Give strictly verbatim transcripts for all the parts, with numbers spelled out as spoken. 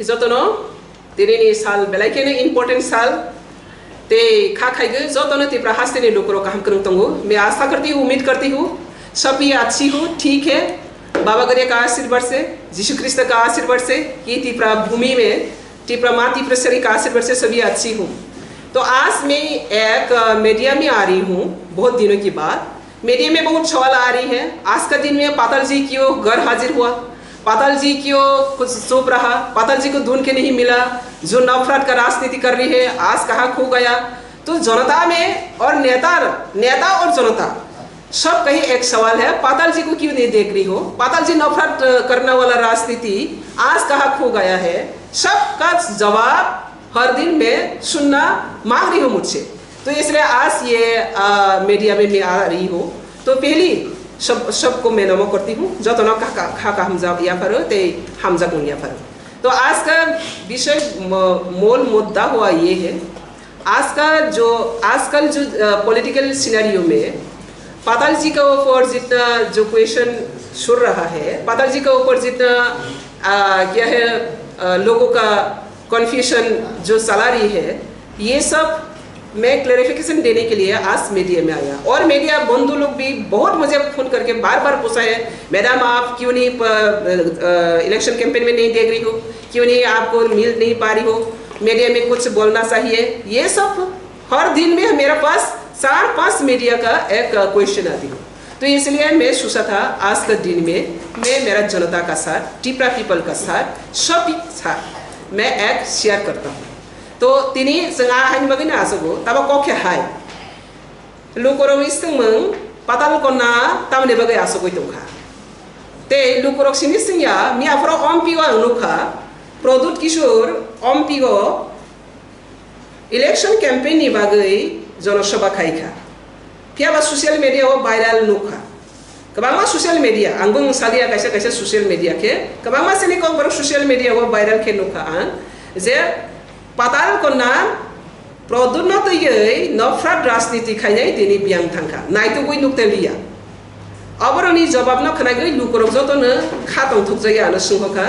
Jotono, tini ni sal belai kheno important sal. Tei kha khaigwi jotono Tipra hasteni lukurok kaham kwrwng tongo. मैं आशा करती हूँ, उम्मीद करती हूँ, सभी अच्छी हो, ठीक है। बाबा गौरिया का आशीर्वाद से, यीशु ख्रीस्त का आशीर्वाद से, ये त्रिपुरा भूमि में, त्रिपुरा माँ त्रिपुरेश्वरी का आशीर्वाद से सभी अच्छी हूँ। तो आज मैं एक, अ, मीडिया में आ रही हूँ बहुत दिनों के बाद। मीडिया में बहुत सवाल आ रही है, आज का दिन में पाताल जी क्यों घर हाजिर हुआ, पाताल जी क्यों कुछ चुप रहा, पाताल जी को ढूंढ के नहीं मिला, जो नफरत का राजनीति कर रही है, आज कहाँ खो गया। तो जनता में और नेता, नेता और जनता, सब कहीं एक सवाल है, पाताल जी को क्यों नहीं देख रही हो, पाताल जी नफरत करने वाला राजनीति आज कहाँ खो गया है, सबका जवाब हर दिन मैं सुनना मांग रही हूँ मुझसे। तो इसलिए आज ये, आ, मीडिया में मैं आ रही हूँ। तो पहली सब, सबको मैं नमो करती हूँ। जतनो का, का, का, का हम जा, या फरो, ते हम जा कौन या फरो। तो आज का विषय म-, मूल मुद्दा हुआ ये है, आज का जो, आजकल जो, अ, पॉलिटिकल सिनेरियो में पाताल जी का ऊपर जितना जो क्वेश्चन सुर रहा है, पाताल जी का ऊपर जितना, अ, क्या है, अ, लोगों का कन्फ्यूजन जो चला रही है, ये सब मैं क्लैरिफिकेशन देने के लिए आज मीडिया में आया। और मीडिया बंधु लोग भी बहुत मुझे फ़ोन करके बार बार पूछा है, "मैडम, आप क्यों नहीं प-, अ, अ, इलेक्शन कैंपेन में नहीं देख रही हो, क्यों नहीं आपको मिल नहीं पा रही हो, मीडिया में कुछ बोलना चाहिए।" ये सब हर दिन में मेरे पास चार पांच मीडिया का एक क्वेश्चन आती है। तो इसलिए मैं सोचा था आज का दिन में मैं मेरा जनता का साथ, टिपरा पीपल का साथ, सभी साथ मैं एक शेयर करता हूँ। तो tini chwng a haini bagwi no achugo, tabo kok khe hai. Lukurokni swngmung Patal Konna tamni bagwi achugwi tongkha. Tei lukurok sini swngya, miyaphoro ompigo ang nukha, Pradyut Kishore ompigo election campaign ni bagwi jonosabha khaikha. Phiyaba social media o viral nukha. Kwbangma social media, ang bung salia kaisa kaisa social media khe, kwbangma sini kokborok social media o viral khe nukha ang, je Patal Konna Pradyut no twiwi nofrat rajniti khainai tini biyang thangkha, naitugwi nukte liya. Oboroni jobab no khwnagwi lukurok jotono kha tongthokjagwi ano swngkha.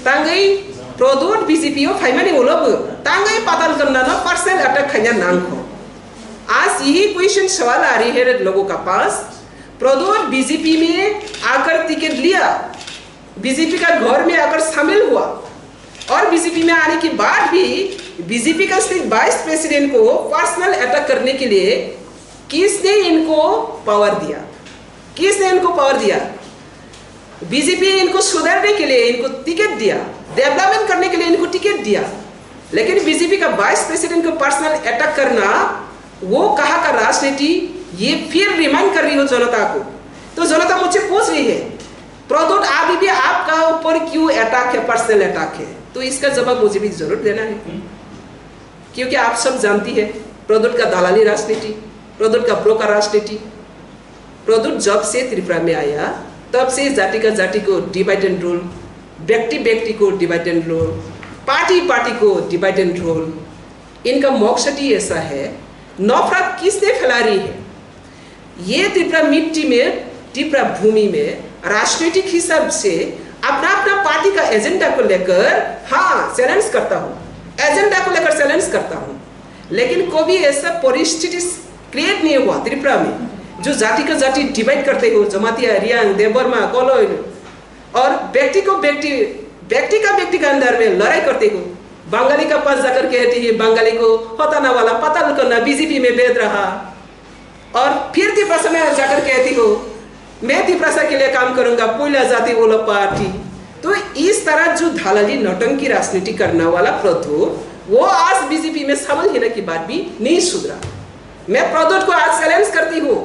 Tangwi Pradyut B J P o phaimani ulo bo tangwi Patal Konna no personal attack khaina nangkho. आज यही क्वेश्चन सवाल आ रही है लोगों का पास, प्रद्युत बीजेपी में आकर टिकट लिया, बीजेपी का घर में आकर शामिल हुआ और बीजेपी में आने के बाद भी बीजेपी का स्टेट वाइस प्रेसिडेंट को पर्सनल अटैक करने के लिए किसने इनको पावर दिया? किसने इनको पावर दिया? बीजेपी ने इनको सुधारने के लिए इनको टिकट दिया, डेवलपमेंट करने के लिए इनको टिकट दिया, लेकिन बीजेपी का वाइस प्रेसिडेंट को पर्सनल अटैक करना, वो कहाँ का राजनीति? ये फिर रिमाइंड कर रही हूँ जनता को। तो जनता मुझसे पूछ रही है, प्रद्युत अभी भी आपका ऊपर क्यों अटैक है, पर्सनल अटैक है? तो इसका जवाब मुझे भी जरूर देना है, क्योंकि आप सब जानती है प्रद्युत का दलाली राजनीति, प्रद्युत का ब्रोकर राजनीति। प्रद्युत जब से त्रिपुरा में आया, तब से जाति का जाति को डिवाइड एंड रूल, व्यक्ति व्यक्ति को divide and rule, party party को डिवाइड एंड रूल। इनका मकसद ही ऐसा है, नफरत किसने फैला रही है? ये त्रिपुरा मिट्टी में, त्रिपुरा भूमि में राजनीतिक हिसाब से अपना अपना पार्टी का एजेंडा को लेकर, हाँ, चैलेंज करता हूँ, एजेंडा को लेकर चैलेंज करता हूँ। लेकिन कभी ऐसा परिस्थिति क्रिएट नहीं हुआ त्रिपुरा में, जो जाति का जाति डिवाइड करते हो, जमातिया, रियांग, देबबर्मा, कलई, और व्यक्ति को व्यक्ति, व्यक्ति का व्यक्ति का अंदर में लड़ाई करते हो। बंगाली का पास जाकर कहती है बंगाली को, होता ना वाला पता कन्ना, बीजेपी में भेद रहा। और फिर तिपरासा में जाकर कहती हो, मैं तिपरासा के लिए काम करूंगा, पुइला जाति वाला पार्टी। तो इस तरह जो धालाली नौटंकी राजनीति करने वाला प्रद्युत, वो आज बीजेपी में शामिल होने के बाद भी नहीं सुधरा। मैं प्रद्युत को आज चैलेंज करती हूँ,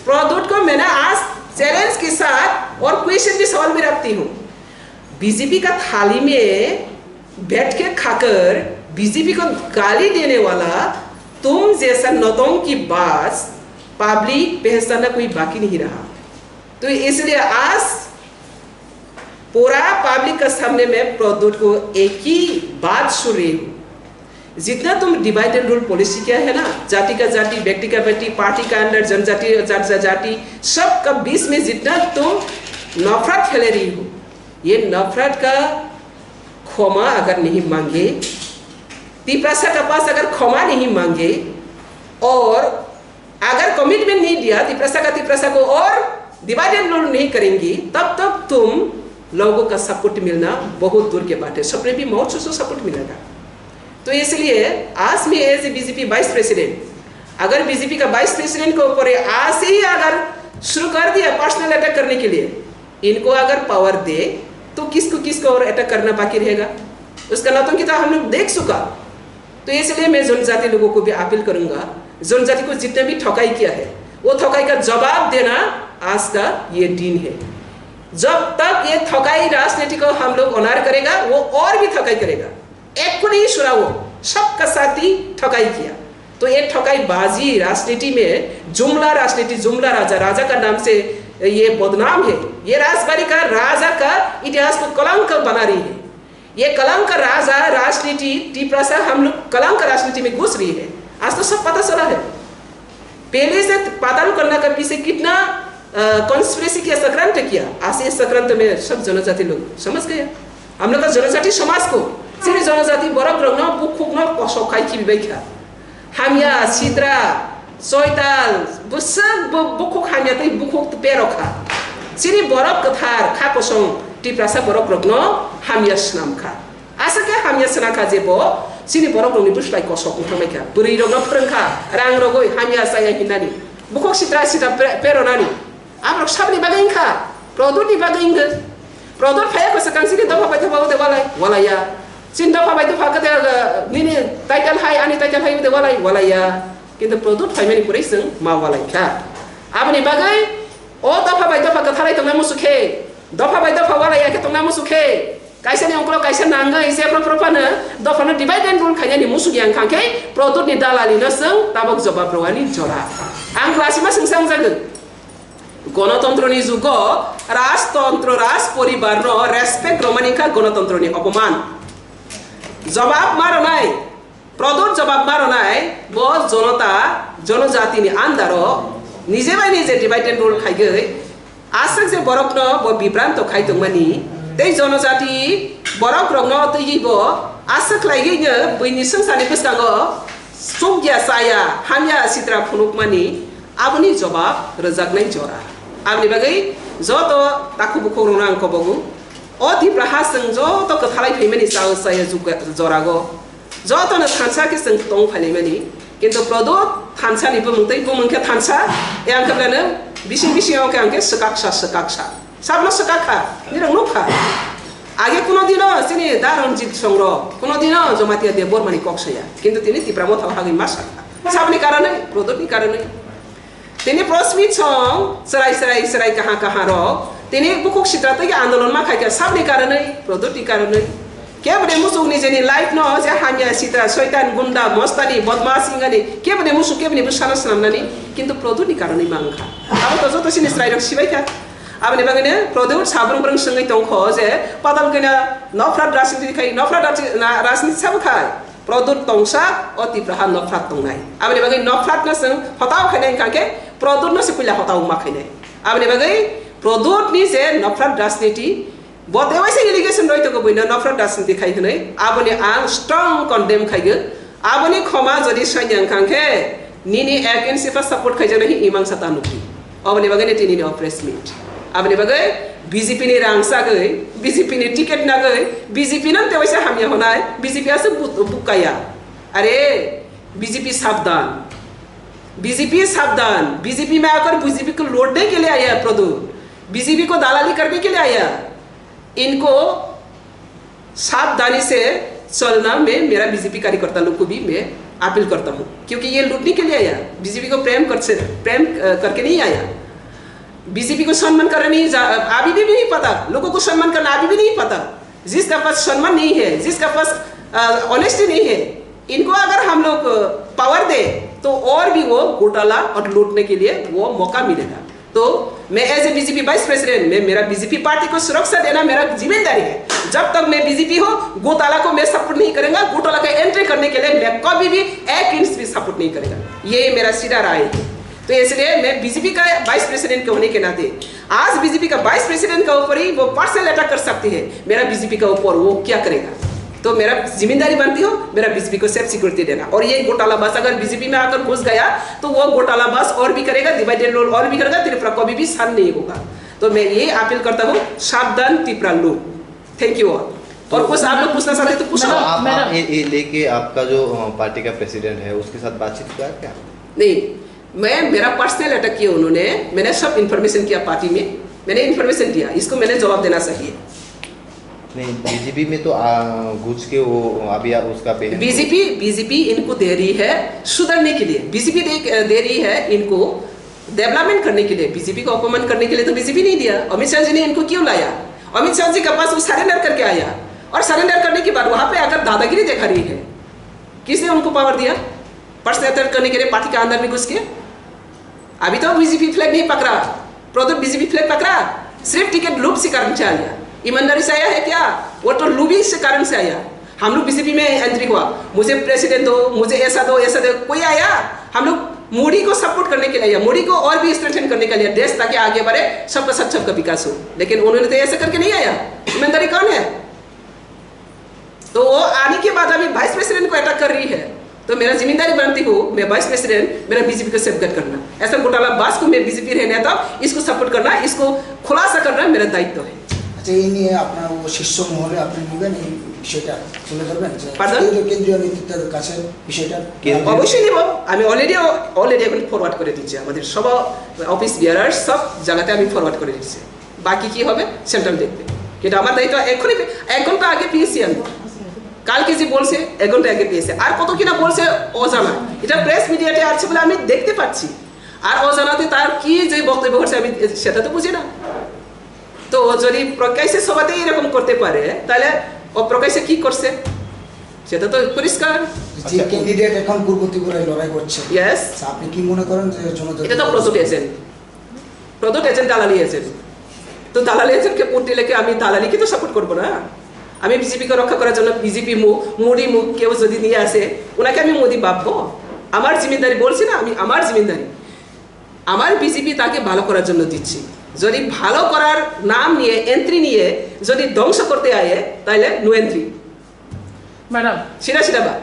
प्रद्युत को मैंने आज चैलेंज के साथ और क्वेश्चन भी, सवाल भी रखती हूँ। बीजेपी का थाली में बैठ के खाकर बीजेपी को गाली देने वाला तुम जैसा नौटंकीबाज पब्लिक पहचानना कोई बाकी नहीं रहा। तो इसलिए आज पूरा पब्लिक का सामने मैं प्रद्युत को एक ही बात सुन रही हूँ, जितना तुम डिवाइड एंड रूल पॉलिसी किया है ना, जाति का जाति, व्यक्ति का व्यक्ति, पार्टी का अंदर, जनजाति, जाति, जाति, सब का बीच में जितना तुम नफरत फैले रही हो, ये नफरत का क्षमा अगर नहीं मांगे, तिपरासा का पास अगर क्षमा नहीं मांगे और अगर कमिटमेंट नहीं दिया तिपरासा का तिपरासा को और डिवाइड एंड रूल नहीं करेंगी, तब तक तुम लोगों का सपोर्ट मिलना बहुत दूर के बात है। सपने भी मौत से सपोर्ट मिलेगा। तो इसलिए आज मैं as a BJP vice president, अगर बीजेपी का वाइस प्रेसिडेंट के ऊपर ये आज ही अगर शुरू कर दिया पर्सनल अटैक करने के लिए, इनको अगर पावर दे तो किसको किसको और अटैक करना बाकी रहेगा? उसका नौटंकी तो हम लोग देख चुका। तो इसलिए मैं जनजाति लोगों को भी अपील करूंगा, जनजाति को जितने भी ठगाई किया है, वो ठगाई का जवाब देना आज का ये दिन है। जब तक ये ठगाई राजनीति को हम लोग ऑनर करेगा, वो और भी ठगाई करेगा। एक को नहीं सुना वो, सबका साथ ही ठगाई किया। तो ये ठगाईबाजी राजनीति में जुमला राजनीति, जुमला राजा, राजा का नाम से ये बदनाम है। ये राजबाड़ी का राजा का इतिहास को कलंक बना रही है। ये कलंक राजा राजनीति, तिपरासा हम लोग कलंक राजनीति में घुस रही है। आज तो सब पता चला है। पहले से पाताल कन्या का पीछे कितना कॉन्स्पिरेसी किया, चक्रांत किया, आज ये चक्रांत में सब जनजाति लोग समझ गया। हम लोग का जनजाति समाज को, सिर्फ जनजाति बरक रंगना बुक खुकना कसो खाई की बैठा। Hamya, sidra, soital, bwswk bo-, bukhuk hamya tei bukhuk perok kha. Chini borok kwthar kha kosong Tiprasa borok rokno hamya swnam kha. Aswk khe hamya swnam kha je bo chini borok rokni bwslai kosok wng thangbai kha. Bwrwi rokno phrwng kha, rang rogwi hamya chaya hinnani. Bukhuk sitra sitra pe-, peronani. Aborok saboni bagwi wngkha, Prodot ni bagwi wngkha. Prodot phaiya kho swkang chini dopha bai dopha ode walai, walaiya. Chini dopha bai dopha khe de, uh, nini title hai, ani title hai ode walai, walaiya. Kintu Prodot phaimani kwrwi chwng ma walai kha. Aboni bagwi o dopha bai dopha kwthalai tongna musu khe, dopha bai dopha walaiya khe tongna musu khe, kaisani ongkolo kaisa nangwi jephru phru phano dophano divide and rule khainani musu yang khang khe Prodot ni dalali no chwng tabok jobab rwani jora. Ang klasima swngsa wngjagwi. Gonotontroni jugo rajtontro, raj poribarno respect romani wngkha gonotontroni opoman. Jobab ma rwnai, Prodot jobab ma rwnai, bo jonota, jonojatini andaro nije bai nije divide and rule khaigwi aswk je borokno bo bibranto khai tongmani, tei jonojati borok rokno twiwi bo aswk khlaigwino buini swngcharni bwskango chukya chaya hamya sitra phunukmani, aboni jobab rwjaknai jora. Aboni bagwi joto takhuk bukhuk rokno ang kobogo, o Tipra ha chwng joto kwthalai phaimani chao chaya jukya jorago jotono thansa khe chwng tong phailaimani. Kintu Prodot thansa ni bumung tei bumung khe thansa, e ang khe beleno bising bising o khe ang khe swkaksa swkaksa. Sabno swkak kha, nirok nuk kha. Age kuno dino chini da Ranjit Songro, kuno dino Jamatia Debbarma ni kok saya. Kintu tini Tipra Motha o hagwi ma sakha. Sabni karonwi, Prodot ni karonwi. Tini press meet song, chwrai chwrai chwrai kaha kaha rok. Tini bukhuk sitra twi andolon ma khaikha sabni karonwi, Prodot ni karonwi. Keboni muchung nijeni life no je hamya sitra, soitan, gunda, mostani, bodmas wngani, keboni muchung keboni bwsano swnamnani, kintu Prodot ni karonwi ma wngkha. Abo to joto chini chwrai rok sibai kha. Aboni bagwi no Prodot sabrung brung swngwi tongkho je patal kena noprat rajniti khai, noprat raj-, na-, rajniti sabo khai. Prodot tongsa o Tipra ha noprat tongnai. Aboni bagwi noprat no chwng hotao khainai wngkha khe Prodot no se puila hotao ma khainai. Aboni bagwi Prodot ni je noprat rajniti, bo tewaisa allegation roi tongo buino noprat rajniti khai hwnwi, aboni ang strong condemn khaigo. Aboni khoma jodi sanya wngkha khe nini against se support khaijaknai hi imang sa ta nukli. Oboni bagwi ni tini ni o press meet. Aboni bagwi B J P ni rang sagwi, B J P ni ticket nagwi, B J P nang tewaisa hamya honai, B J P aswk bu-, bukaya. Are, B J P sabdan. B J P sabdan. B J P mein aakar B J P ko lootne ke liye aaya hai Prodot. B J P ko dalali karne ke liye aaya hai. इनको सावधानी से चलना, मैं मेरा बीजेपी कार्यकर्ता लोग को भी मैं अपील करता हूँ, क्योंकि ये लूटने के लिए आया, बीजेपी को प्रेम कर से प्रेम अ, करके नहीं आया। बीजेपी को सम्मान करना नहीं जा, अभी भी नहीं पता, लोगों को सम्मान करना अभी भी नहीं पता। जिसका पास सम्मान नहीं है, जिसका पास ऑनेस्टी नहीं है, इनको अगर हम लोग पावर दे तो और भी वो घोटाला और लूटने के लिए वो मौका मिलेगा। तो मैं as a BJP vice president, मैं मेरा बीजेपी पार्टी को सुरक्षा देना मेरा जिम्मेदारी है। जब तक मैं बीजेपी हूँ, घोटाला को मैं सपोर्ट नहीं करूंगा। घोटाला का एंट्री करने के लिए मैं कभी भी एक इंच भी सपोर्ट नहीं करेगा। ये मेरा सीधा राय है। तो इसलिए मैं बीजेपी का वाइस प्रेसिडेंट के होने के नाते आज बीजेपी का वाइस प्रेसिडेंट का ऊपर ही वो पर्सनल अटैक कर सकती है। मेरा बीजेपी का ऊपर वो क्या करेगा? तो मेरा जिम्मेदारी बनती हो, मेरा बीजेपी को सेफ सिक्योरिटी देना। और ये घोटाला बस अगर बीजेपी में आकर घुस गया, तो वो घोटाला बस और भी करेगा, डिवाइड एंड रूल और भी करेगा, त्रिपुरा को भी, भी सहन नहीं होगा। तो मैं ये अपील करता हूँ, सावधान त्रिपुरा लोग। Thank you all. और कुछ आप लोग पूछना चाहते तो पूछो। तो आप, आप मैडम। ये, ये लेके आपका जो, अ, पार्टी का प्रेसिडेंट है, उसके साथ बातचीत हुआ क्या? नहीं, मैं, मेरा पर्सनल अटैक किया उन्होंने। मैंने सब इन्फॉर्मेशन किया पार्टी में, मैंने इन्फॉर्मेशन दिया, इसको मैंने जवाब देना चाहिए। नहीं, बीजेपी में तो, आ, घुस के वो अभी आप उसका बेहद बीजेपी, बीजेपी इनको दे रही है सुधरने के लिए, बीजेपी दे, दे रही है इनको डेवलपमेंट करने के लिए। बीजेपी को अपमान करने के लिए तो बीजेपी नहीं दिया। अमित शाह जी ने इनको क्यों लाया? अमित शाह जी के पास वो सरेंडर करके आया, और सरेंडर करने के बाद वहां पे आकर दादागिरी दिखा रही है। किसने उनको पावर दिया पर्सनल अटैक करने के लिए, पार्टी के अंदर में घुस के? अभी तो बीजेपी फ्लैग नहीं पकड़ा, प्रदीप बीजेपी फ्लैग पकड़ा, सिर्फ टिकट लोभ से कारण से आया। ईमानदारी से आया है क्या? वो तो लोभी से कारण से आया। हम लोग बीजेपी में एंट्री हुआ, मुझे प्रेसिडेंट दो, मुझे ऐसा दो, ऐसा दो, कोई आया? हम लोग मोदी को सपोर्ट करने के लिए आया, मोदी को और भी स्ट्रेंथन करने के लिए, देश ताकि आगे बढ़े, सबका साथ सबका विकास हो। लेकिन उन्होंने तो ऐसा करके नहीं आया। ईमानदारी कौन है? तो वो आने के बाद अभी वाइस प्रेसिडेंट को अटैक कर रही है। तो मेरा जिम्मेदारी बनती हो, मैं वाइस प्रेसिडेंट, मेरा बीजेपी को सेफगार्ड करना। ऐसा घोटाला बाज को मैं बीजेपी रहने था, इसको सपोर्ट करना, इसको खुलासा करना मेरा दायित्व है। আচ্ছা, এই নিয়ে আপনার ও শীর্ষ মহলে আপনি নেবেন এই বিষয়টা তুলে ধরবেন যে পার্ডন? কেন্দ্রীয়, কেন্দ্রীয় নেতৃত্বের কাছে বিষয়টা কেন্দ্রীয় অবশ্যই নিব। আমি অলরেডি, অলরেডি এখন ফরওয়ার্ড করে দিচ্ছি, আমাদের সব অফিস বিয়ারার সব জায়গাতে আমি ফরওয়ার্ড করে দিচ্ছি। বাকি কি হবে সেন্ট্রাল দেখবে, কিন্তু আমার দায়িত্ব এখনই পে-, এক ঘন্টা আগে পেয়েছি আমি। কালকে যে বলছে, এক ঘন্টা আগে পেয়েছে, আর কত কিনা বলছে অজানা। এটা প্রেস মিডিয়াতে আছে বলে আমি দেখতে পাচ্ছি, আর অজানাতে তার কি যে বক্তব্য করছে আমি সেটা তো বুঝি না। তো ও যদি প্রকাশ্যে সভাতে এরকম করতে পারে, তাহলে ও প্রকাশ্যে কি করছে সেটা তো পরিষ্কার। যে ক্যান্ডিডেট এখন পূর্ব ত্রিপুরায় লড়াই করছে, ইয়েস। আচ্ছা, আপনি কি মনে করেন যে জনজাতি এটা তো প্রস্তুত এজেন্ট। প্রদ্যুৎ এজেন্ট, দালালি এজেন্ট। তো দালালি এজেন্টকে ভোট দিলে কি আমি দালালিকে তো সাপোর্ট করবো না? আমি বিজেপিকে রক্ষা করার জন্য বিজেপি মুখ, মোদি মুখ কেউ যদি নিয়ে আসে, ওনাকে আমি মোদি ভাববো? আমার জিম্মেদারি বলছি না, আমি আমার জিম্মেদারি, আমার বিজেপি তাকে ভালো করার জন্য দিচ্ছি। যদি ভালো করার নাম নিয়ে, এন্ট্রি নিয়ে যদি ধ্বংস করতে আয়, তাহলে no entry. Madam. Sida sida ba.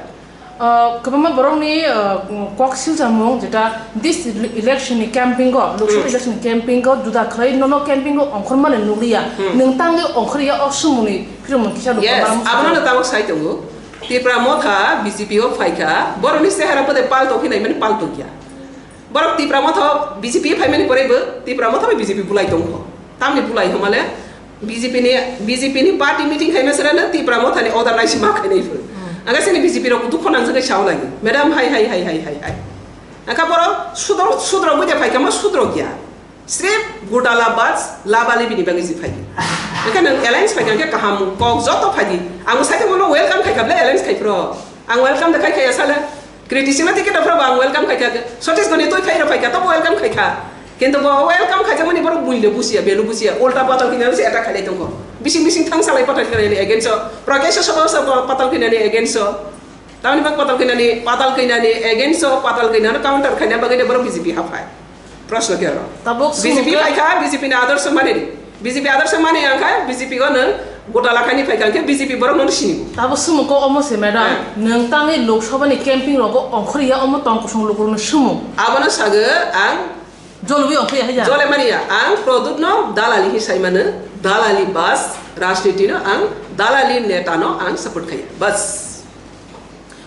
Uh, kwbangma borokni, uh, kok silchamung jeta this election ni camping o, Lok Sabha Hmm. election ni camping o juda khlai nono camping o ongkhormani nukliya. Hmm. Nwng tangwi ongkhorya o sumungni phiromung kisa nukha Yes, maram abono sa. No tabok sai tongo. Tipra Motha B J P o phaikha, borokni sehara pode palto khinai mani palto kya. Borok Tipra Motha B J P phaimani pore bo Tipra Motha bai B J P bulai tongkho. Tamni bulai hwnmale B J P ni, B J P ni party meeting khaima sera no Tipra Motha ni order naisi ma khainai phuru. Hmm. Aga sini B J P rok dukho nangjagwi sao lagi. Madam hai hai hai hai hai hai. Aka borok sudro, sudro buja phaikha ma sudro kya. Srip gutala bas labali bini bagwi si phaidi. Aka nang alliance phaikha khe kaham kok joto phaidi. Ang sai mono welcome khaikha ble alliance khai phro. Ang welcome da khai khaya sala. Criticism no ticket phro ba ang welcome khaikha. Sotis goni toi phairo phaikha to welcome khaikha. Kintu bo welcome khaikha mani borok buile busia, belu busia, ulta patal khinani se attack khailai tongkho. Bising bising thang salai patal khinani against o. Prakash sabha sabha patal khinani against o. Tamni bak patal khinani, patal khinani against o, patal khinani counter khaina bagwi borok B J P haphai. Proshno khe oro? Tabuk B J P sumukhe phaikha, B J P ni adorsho mani. B J P adorsho mani ang kha, B J P go nwng gotala khaini phaikha, hwnkhe B J P borok nono sini. Tabuk sumukhe omo se, madam, Hmm. nwng tangwi Lok Sabha ni camping rogo ongkhorya omo tong kosong lukurokno sumung. Abono sago ang jolwi ongkhorya haya. Jole mani ya, ang Pradyut no dalali hi sai mano, dalali bas, rajniti no ang, dalali neta no ang support khaya. Bas.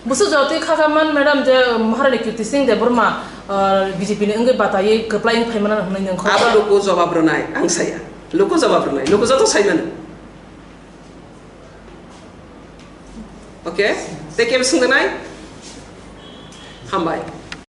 Busu jotwi khakha man madam je Maharani Kirti Singh Debbarma, ah, B J P ni wngwi bataiwi kwplai wng phaimana hwnwi nwng kho. Abo luku jobab rwnai, ang saya. Luku jobab rwnai, luku joto saimano. Okay? Tei kebo swngdonai? Hambai.